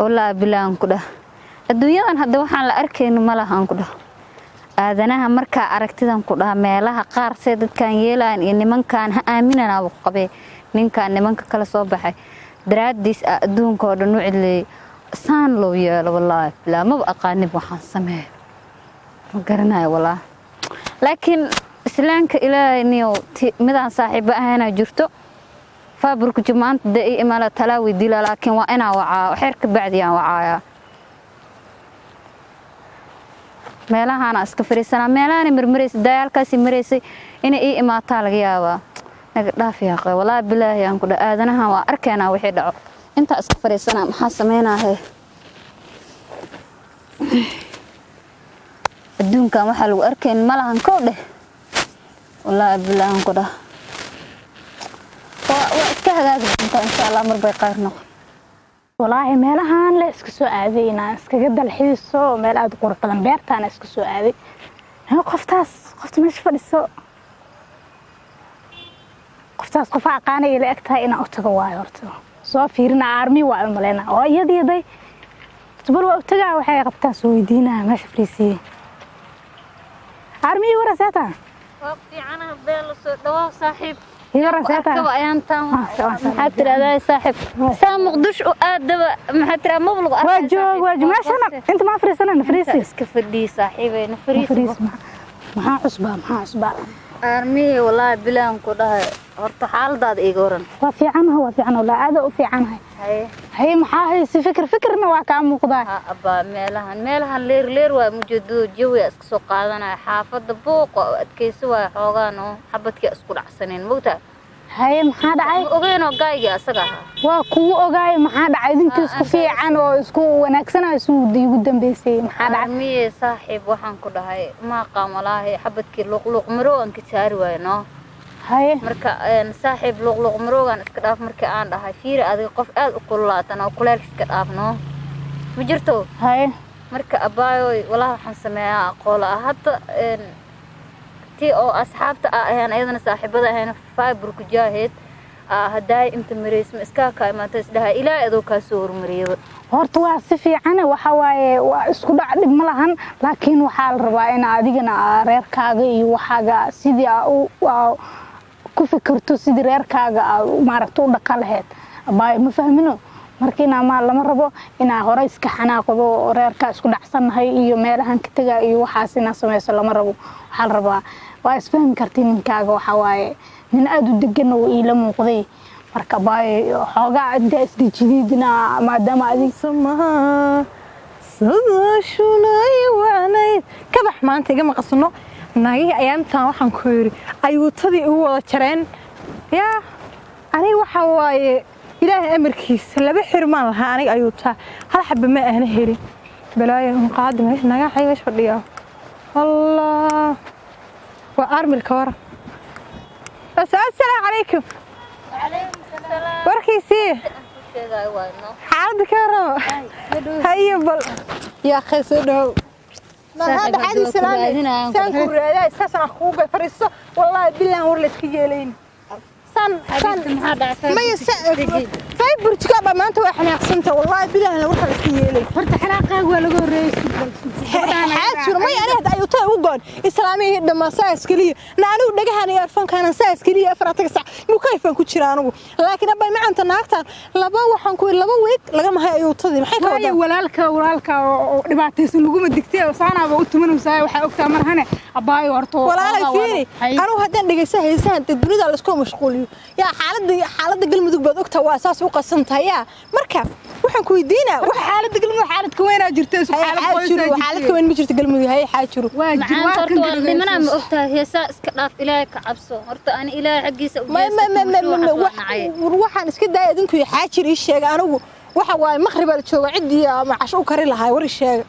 Wallaahi bilaan ku dhah, adduunyadan hadda waxaan la arkayno ma lahaan ku dhah. Aadanaha markaa aragtidan ku dhaha, meelaha qaar see dadkan yeelayan iyo nimankan ha aaminanaaba ku qabee. Ninkan nimanka kala soo baxay daraaddiis ah adduunka oo dhan u cidleeyey, saan loo yeelo. Wallaahi bilaa maba aqaanib waxaan sameeyo, ma garanayo wallaahi. Laakiin islaamka Ilaahay niyow, midaan saaxiibo ahayna jirto faaburku maanta dee ii imaala talaa weydiila, laakiin waa inaa wacaa xeer ka bacdiyaan wacaayaa. Meelahaana iska fariisanaa, meelahaana marmaraysay, dayaalkaasi maraysay, inay ii imaataa laga yaabaa. Naga dhaaf yaaqe, walaahi bilaahi aan ku dha, aadanahan waa arkaynaa wixii dhaco. Intaa iska fariisanaa, maxaa sameynaahe? Adduunkan waxaa lagu arkayn ma lahan kow dheh. Walaahi bilaahi aan ku dhah, waa iska hagaagi doontaa insha Allah, mar bay qayr noqon. Walaahi meelahaan le iska soo aaday inaan iskaga dalxiiso, meel aada u qurux badan, beertaana iska soo aaday. Qoftaas, qofta meesha fadhiso, qoftaas qofa aqaanaya la eg tahay. Inaan u tago waayo, horta soo fiirina aarmi waa u maleyna oo iyadii day. Bal waa u tagaa, waxay qabtaan soo weydiinaa. Meesha fadhiisiiyey aarmihii wara seeta. Waa fiicanaha beelo, soo dhawaaw saaxiib. Wara seeta. Arkaba ayaantan, maxaa tiraahdaa saaxiib, saa Muqdisho u aadaba, maxaa tiraa, maba lagu waa joog, waa joog meeshana. Inta maa fadhiisanana, fadhiisi. Iska fadhii saaxiibay, na fariisi. Fadhiis. Maxaa cusbaa? Maxaa cusbaa? Aarmihii, wallaahi bilaan ku dhahay, horta xaaladaada iiga waran. Waa fiicanaha, waa fiican, walaa aada u fiicanahay. Haye. Haye, maxaa hayse? Fikir fikirna waa kaa muuqdaa. Ha abbaa, meelahan leer leer waa mujeedado, jawiga iska soo qaadanaya. Xaafadda buuqa oo adkayso waaya xoogaan oo xabadkii isku dhacsaneen mogtaa. Haye, maxaa dhacay? Ma ogeenoo gaayigii asaga ahaa. Waa kugu ogaay. Maxaa dhacay? Idinkii isku fiican oo isku wanaagsanaa isu igu dambeysay, maxaa dhacay? Aarmiye saaxiib, waxaan ku dhahay maaqaan walaahi, xabadkii luuqluuq maroogan ka saari waayo noo. Haye. Marka saaxiib, luuqluuq maroogan iska dhaaf. Markii aan dhahay fiiri, adiga qof aad u kululaatan oo kuleelka iska dhaaf noo, ma jirto. Haye. Marka abbaayoy, walaahi waxaan sameeyaa aqoola ah hadda tii oo asxaabta ah ahayn, ayadana saaxiibada ahayn, faaburku jaaheed haddaay inta marays ma iskaa kaa imaata, isdhaha ilaa adoo kaa soo hormariyaba. Horta waa si fiican, waxa waaye waa isku dhac, dhib ma lahan, laakiin waxaa la rabaa in adigana reerkaaga iyo waxaaga sidii aa ku fikirto, sidii reerkaaga aa maaragta u dhaqan lahayd. Abaayo, ma fahmino? Marka inaa maa lama rabo inaa hore iska xanaaqdo oo reerkaa isku dhacsannahay iyo meelahan ka tegaa iyo waxaas inaa samayso lama rabo. Waxaa la rabaa waa isfahmi karti ninkaaga. Waxaa waaye nin aada u degan oo iila muuqday. Marka abaayo, xoogaa intaa isdejidiidna maadaama adig Samaha sadaashunay wacnayd kabax maanta igama qasno. Naagihii ayaantan waxaan ku yidhi ayuutadii igu wada jareen. Yaa aniga waxaa waaye Ilaahay amarkiisa, laba xirmaan lahaa aniga ayuutaa, hal xaba ma ahna helin. Balaayo unqaadi meesha nagaa meesha fadhiyaa. Allah, waa armilka waran. Assalaamu calaykum. Warkiisii xaaladda ka warrama? Haye, bal yaa khayr, soo dhawow. Saan ku raadaa, saasaan kugu gay. Fariiso. Wallaahi bilaan war la iska yeelayn san san maya fayburjka ba maanta waa xanaaqsanta. Wallaahi bilaan warka la iska yeelay. Horta xanaaqaaga waa laga horreeyey. Xaajiro maya, aniga hadda ayuutaa ugu goon islaamihii dhammaa saas keliya na anigu dhagahan iyo arfoonkaana saas keliya 4 sac mukayfan ku jira anigu. Laakiin abay macanta, naagtan laba waxaan ku 2 week laga mahay ayuutadii, maxay ka waayo wadaa? Walaalka oo dhibaataysan laguma digtay oo saanaaba u tumanaysaa, waxaa ogtaa marhane abaayo horta. Walaalay fiiri, anigu haddaan dhegeysa heesahan dee dunida la isku mashquuliyo. Yaa xaaladda Galmudug baad ogtaa, waa saas u qasan tahay. Yaa marka waxaan ku weydiinaa wax xaaladda Galmudug, xaalad ka weynaa jirta, isu xaalad qoysaa. Xaalad ka weyn ma jirto Galmudug. Haye, xaajiro. Waa jir. Macaan. Waa Horta kan waa dhimanaa, ma ogtahay? Heesaa iska dhaaf, Ilaahay ka cabso. Horta ani Ilaahay xaggiisa u ma ma ma ma ma ma waxaan iska daaya idinku. Xaajir ii sheega. Anigu waxa waaye maqribaa la jooga, ciddii ama casho u kari lahaa, war ii sheega.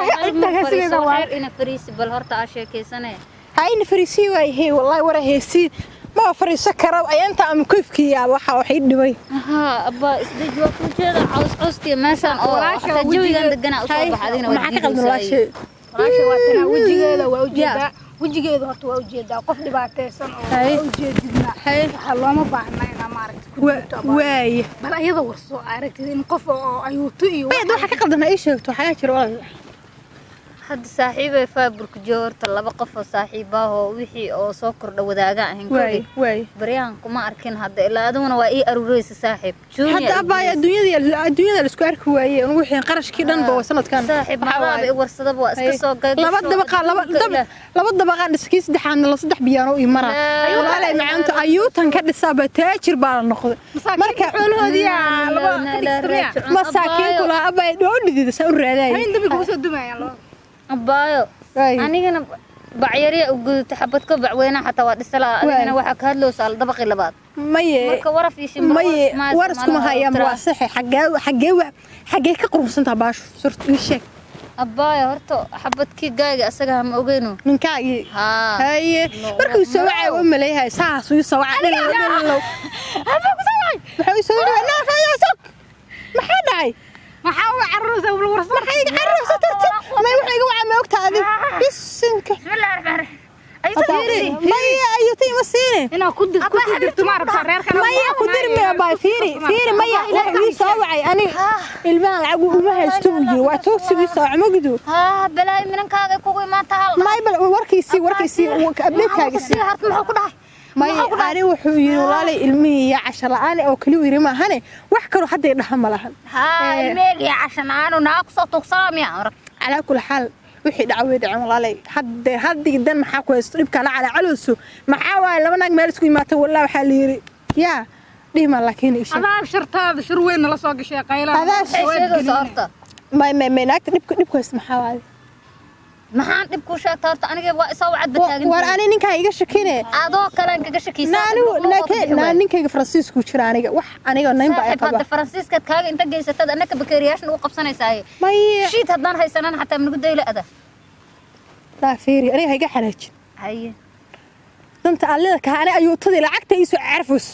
Xeer ina fariisi, bal horta aa sheekaysanaya. Hayna fariisii waayahey. Wallaahi wara heesiin ma fariiso kara ayaanta ama koyfkii yaaba waxa wax ii dhibay. Haa abbaa, isdeji, waa kuu jeeda caws cawskiya meeshaan oo xataa jawigan deganaa usoo baxa, adigna waa. Maxaa ka qaldan walaashay? Walaasha waa tanaa, wejigeeda waa ujeedaa, wejigeeda horta waa ujeedaa qof dhibaataysan oo waa ujeedidna. Waxaa looma baahna inaa maaragta ku Ku jirto abaayo. Waaye. Bal ayada warso, aragtid in qof oo ayuuto iyo Bayad waxa ka qaldan ha ii sheegto, waxaa jira walaal. Hadda saaxiibay faaburka jooga horta laba qof oo saaxiibaahoo wixii oo soo kordha wadaaga ahayn. Waaye. Koley Waaye. Baryahan kuma arkin hadda, ilaa adiguna waa ii aruureysa, saaxiib Junior. Hadda abbaay, adduunyada la isku arki waayey, ugu wixii qarashkii dhan ba sanadkan. Saaxiib, waxaa madaaba waaye. I warsadaba waa iska soo gay. Laba dabaqa, laba dabaqaan dhiskii saddexaadna la saddex biyaano ii mara. Laa Walaalay macaanto, ayuutan ka dhisaaba taajir baa la noqday. Marka xoolahoodii laba ka dhigsamaya. Masaakiin kula abbaay dhoo dhidida saa u raadaayay. Habeen dambe kugu soo dumayaan laba. Abaayo, anigana bacyariya u gudutay, xabad ka bacweynaha xataa waa dhisala. Adigana waxaa ka hadlowsa al dabaqii labaad. Maye. Marka waraf iyo shimbiro. Maye, war iskuma hayaan, waa saxe. Xagee ka qurubsantaa baashu surta, ii sheeg. Abaayo, horta xabadkii gaayga asaga hama ogeyno. Ninkaagii? Haa. Haye, markuu soo wacay u maleeyahay saas uu soo wacay, dhalow maxaa uu soo wacay? Naafaya sok, maxaa dhacay? Maxaa u carruursa wal warso? Maxay iga carruursa? Tartiib. May wuxuu iga wacay, ma ogta adi bisinka? Bismillahi raxmaani raxiim. Maya, ayuuta ima siine. Inaa ku dirto ma rabtaa reerkana? Maya, ku dirmi abaa. Fiiri, fiiri, maya, wuxuu ii soo wacay aniga ilmahan lacag uma haysto buu yiri, waa toogsigii soo cumugdu. Haa, balaayo minankaaga kugu imaanta hal. May, bal warkiisii, warkiisii update-kaagii. Horta muxuu ku dhahay? Maya, ani wuxuu yiri walaalay ilmihii iyo cashar la'aan oo kaliya yiri maahane, wax kaloo hadda dhaha ma lahan. Haa, ilmeegi cashanaanu naa kusoo tuugsanaa miya arag? Calaa kulli xaal, wixii dhaca way dhaceen walaalay. Hadde haddii dan maxaa ku haysto dhibka la calaa calooso, maxaa waaye laba naag meel isku imaatay, wallah waxaa la yiri yaa dhihma, laakiin isha Adaa shartaada shir weyn nala soo gashay qaylaan. Adaa Maxay sheegaysa horta? May, naagta dhibka haysto maxaa waaye? Maxaan dhib kuu sheegta horta? Aniga waa isoo wacad bataagan. War ani ninkaa iga shakine. Adoo kalean kaga shakiisa. Na anigu naa ninkayga Faransiisku jira, aniga wax aniga nayn baa ay Saaxiib, qaba. Hadda Faransiiskaad kaaga inta geysatad annaka bakeeriyaashan ugu qabsanaysaaye. May. Shiid haddaan haysanan xataa manugu dayla ada. Laa, fiiri, aniga ha iga xanaajin. Haye. Danta allada ka ani ayuutadii lacagta iisoo carfus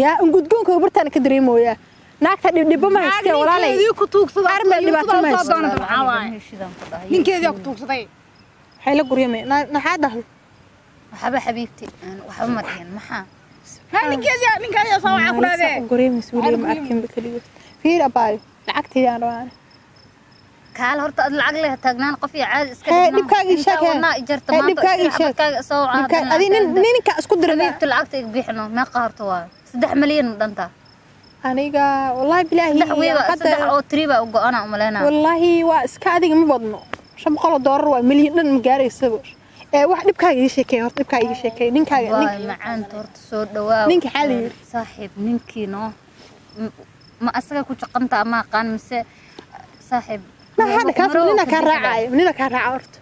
yaa ungudgoonka bartaan ka dareemooyaa, naagta dhibdhibbo ma haystee walaalay. Ninkeedii ku tuugsada. Armel dhibaato ma haysto. Maxaa waaye? Heshiidaan ku dhahay. Ninkeedii ku tuugsaday. Waxay la guryamay maxaa dhahday? Waxba xabiibti, waxba ma dhihin, maxaa? Ha, ninkeedii ninkaadi soo wacaa ku dhaadee. Guryamaysa weliga ma arkin ba keligood. Fiir abaayo, lacagtayda aan rabaa. Kaal horta, ad lacag leh taagnaan qof iyo caadi iska Hee, dhigno. dhibkaaga ii sheeg, hee. Wadnaa ijarta Hee, maanta. dhibkaaga ii sheeg. Xabadkaaga soo wacaa. Adi nin ninka isku diray. Xabiibti, lacagta iga bixino, meeqa horta waa? 3 malyan ma dhantaa? Aniga wallaahi bilaahi. Saddex wiiba, saddex oo tiri baa u go-ana umaleynaa. Wallaahi waa iska adiga ma badno, $500 waa, milyan dhan ma gaaraysaba. Ee wax dhibkaaga ii sheekay horta, dhibkaaga ii sheekay ninkaaga. Waay Ninka macaanta, horta soo dhawaa. Ninka xaa la yidhi? Saaxiib, ninkii noo ma asaga ku jaqantaa ma aqaan mise saaxiib. Ma hadda kaas Marow nina ka kaa bixi. Raacaayo nina kaa raaca horta,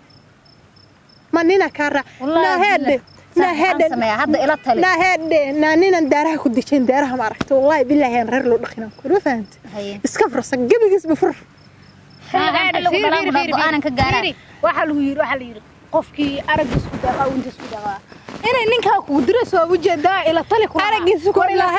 ma nina kaa raac? Wallaahi naa heedhe billah. Naa Saaxiib, heedhe. maxaan sameeyaa? Hadda ila tali. Naa heedhe, naa ninan daaraha ku dejin daaraha ma aragto, wallaahi bilaahi aan reer loo dhaqinaan ku ma fahanti. Haye. Iska fursa gebigiisba fur. Xilligan xilligu dhalaan ku dhaha go'aanan ka gaaraa. Waxaa la yiri qofkii araggiis ku deeqaa inta isku deeqaa inay ninkaa kugu dirayso waa ujeedaa, ila tali ku Araggiisa ku naa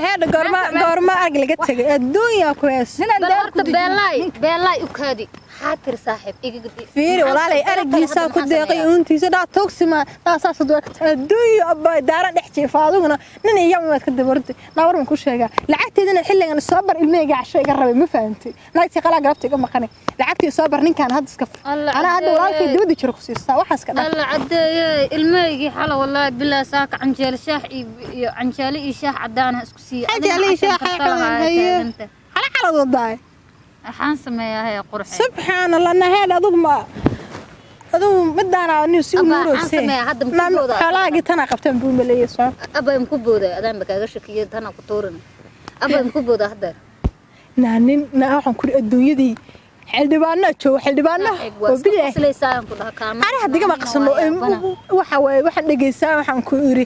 heedhe, goorma arag laga tegay adduunyaa ku hees. Ninaan Bal daar ku horta dejin. Beelaay, beelaay u kaadi, maxaa tiri saaxiib? Iga Fiiri walaalay, araggiisaa ku deeqay uuntiisa dhaa toogsima dhaa saas adduunyo abba daara dhex jiifa, adiguna nin iyo maad ka dabartay. Naa war baan ku sheegaa, lacagteedana xilligan soo bar, ilmahayga casho iga rabay, ma fahantay? Naagtii qalaa galabta iga maqanay, lacagtii soo bar ninkaan hadda iska fur. Alla. Anaa hadda Caddeeye. Walaalkay dibadda jiro ku siistaa waxaas ka dhan. Alla caddeeye, ilmahaygii xala wallaahi bilaa saaka canjeelo shaax iyo canjeelo iyo shaax cadaan ha isku siiye. Canjeelo iyo shaax haye. Xala xalad wadaay. Waxaan sameeyaa haya qurxe. Subxaan allah, naheed adigu ma adigu midaana nin si Abba, waxaan nuurose. sameeyaa hadda ma ku boodaa? Xoolahaagii tana qabteen buu maleeyay soo. Abba, imku booday adaan ba kaaga shakiyay, tana ku tuurin. Abba, imku booda haddeer. Naa nin naa waxaan kuri adduunyadii xildhibaanaa jooga, xildhibaanaha. Saaxiib, waa oo iska bilaahi. qoslaysaan ku dhaha kaama. Ani hadda igama qasano, waxa waaye waxaan dhegeysaa, waxaan ku iri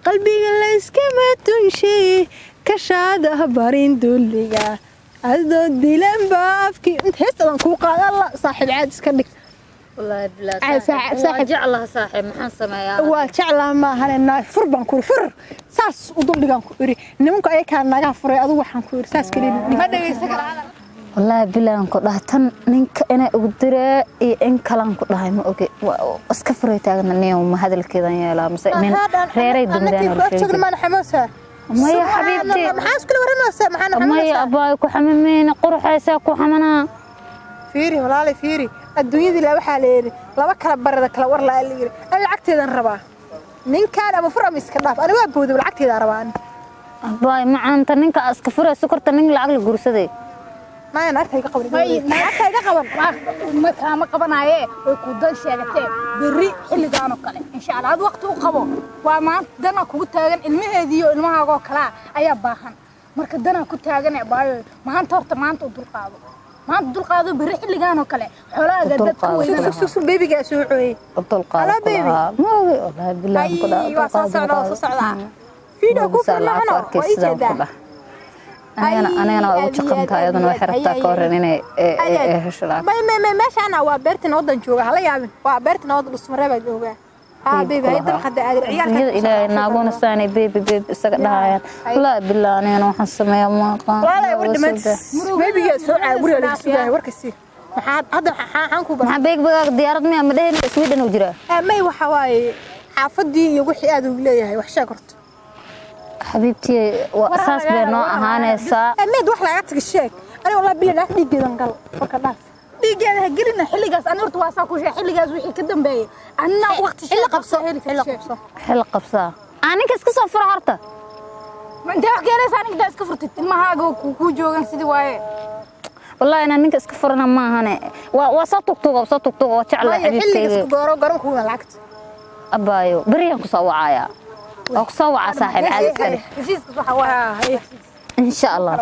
qalbiga layskama tunshay, kashaada barin dulliga adoo dilanba afkii inta heestadan kuu qaada. Alla saaxiib, caad iska dhig. Wallaahi bilaa. Ay, saaxiib, waa saaxiib. Jeclaha saaxiib, maxaan sameeyaa? Waa jeclaa maahane, naa fur baan ku iri, fur saas u duldhigaan ku iri, nimanku ayakaa nagaa furay, adigu waxaan ku iri saas kaliya dhig. Ma dhegeysan kara hadal. Wallaahi bilaan ku dhaha tan ninka inay ugu diree iyo in kalan ku dhahay ma oge. Waa iska furay taagna niyow, ma hadalkeedan yeelaa mise nin reeray dumdaan oo la sheegi. Maan xamoosa. Maya xabiibti. Maxaa iskula warramaysaa? Maxaa Maya naxanuunaysaa? Abaayo, ku xamameyna, quruxaysaa ku xamanaa. Fiiri walaalay, fiiri, adduunyadii laa waxaa la yidhi laba kala barada kala war laa la yidhi. Ani lacagteedan rabaa. Ninkaan ama fur ama iska dhaaf, ani waa booday, lacagteedaan rabaa ani. Abaayo macaanta, ninka iska furay sokorta, nin lacag la guursaday. Maya, naagta iga qaban, naagta iga qaban. Ma kaama qabanaaye, way ku dan sheegatee. Berri xilligaan oo kale, insha Allah, ad waqti u qabo. Waa maanta danaa kugu taagan, ilmaheediiyo ilmahaagoo kalaa ayaa baahan. Marka danaa ku taagan, baayo, maanta horta maanta u dulqaado, maanta dulqaado. Berri xilligaan oo kale xoolahaaga dad ka Dulqaado. weynana. Sug, sug, sug, beebigaa soo cooyey. Dulqaado. Hello, baby. Maogi, wallaahi bilaahi ku dhaha. Ay, waa soo socdaa, waa soo socdaa. Video ku furnaano, waa ii jeedaa. Anigana waa ugu jaqantaa, iyaduna waxay rabtaa ka waran inay hesho lacag. May, may, may, meeshaana waa beerta nabaddan jooga, hala yaabin, waa beerta nabadda, Dhusmaree baa joogaa. Haa baby, hay dabaqada aadin ciyaalka. Adduunyada Ilaahay, naaguna saanay "baby, baby" isaga dhahayaan. Wallaahi bilaa, anigana waxaan sameeyaa ma aqaan. Walaalay, war dhamaantiis beebigaa soo caay, guriga laga sugaayo. Warka sii, maxaa hadda maxaan ku Maxaa beegbagaaga diyaarad miya? Ma dheheen Sweden uu jiraa? May, waxa waaye xaafadii iyo wixii aad ugu leeyahay wax sheeg horta. Xabiibtii, saas bay noo ahaanaysaa. Meed wax laga taga sheeg. Ani wallahi billahi naag dhiiggeedan gal, warka dhaaf. Dhiiggeeda ha gelina xilligaas. Ani horta waa saa ku sheeg, xilligaas wixii ka dambeeyay anna waqti xilli qabso, xilli qabso. Xil qabsaa, aa ninka iska soo fura horta. Ma intee wax keenaysaa ninka iska furtid? Ilmahaaga kuu joogan sidii waaye. Wallahi inaan ninka iska furana maahane, waa soo tugtuga, soo tugtuga oo jecla. Maya, xilliga Xabiibtayga. Isku gooro garan kuwa lacagta. Abaayo, beriyaan kusoo wacayaa, waa kusoo wacaa saaxiib, caadi iska dhig. Heshiiska waxa waaye. Insha Allah.